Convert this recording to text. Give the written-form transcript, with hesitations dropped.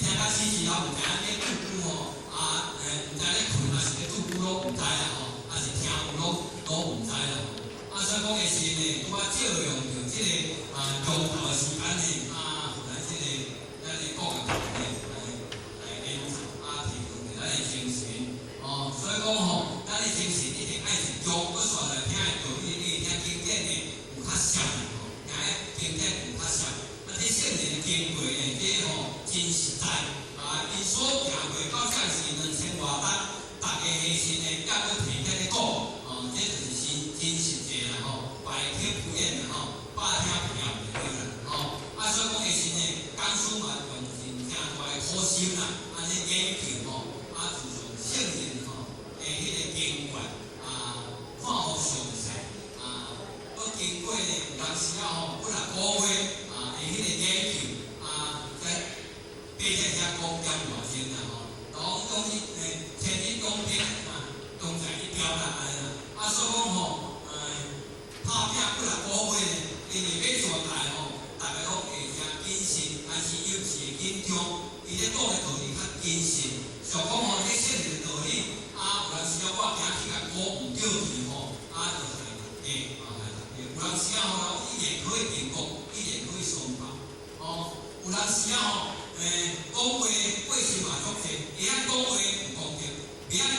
聽到死死頭，毋知影咧拄久吼，啊，毋知咧睏抑是咧拄久攏毋知啦吼，抑是聽有攏毋知啦吼。啊，所以講的是呢，拄仔借用著這个啊中晝的時間呢，啊，予咱這个咱的國樂團呢來演奏，啊，提供著咱的精神。哦，所以講吼，咱的精神一定愛集中，閣紲來聽的道理，會聽經典的有較熟吼，聽的經典有較熟。啊，這聖人的經過呢，這吼真實在啊，𪜶所行過到這是2000外冬，逐个下身呢，猶閣提起咧講，哦，這就是真真實際啦吼，百聽不厭啦吼，百聽不厭就對啦吼。啊，所以講的是呢，講師嘛用盡誠大的苦心啦，按呢研究吼，啊，自從聖人吼的彼个經過啊，看予詳細啊，閣經過呢，有當時仔吼，幾若個月啊的彼个研究啊，才爬在遮講點外鐘啦吼，攏總是千里講經啊，當在一標啦按呢啦。啊，所以講吼，拍拚幾若個月呢，因為欲傳達吼，逐个攏會誠謹慎，但是尤其會緊張，伊咧講的道理較謹慎。像講吼，這聖人的道理，啊，有當時仔我驚去共講毋對去吼，啊，就害大家，啊，害大家。有當時仔吼，一言可以定國，一言可以喪邦。哦，有當時仔吼，講話過失嘛足濟，會曉講話有功德，袂曉講。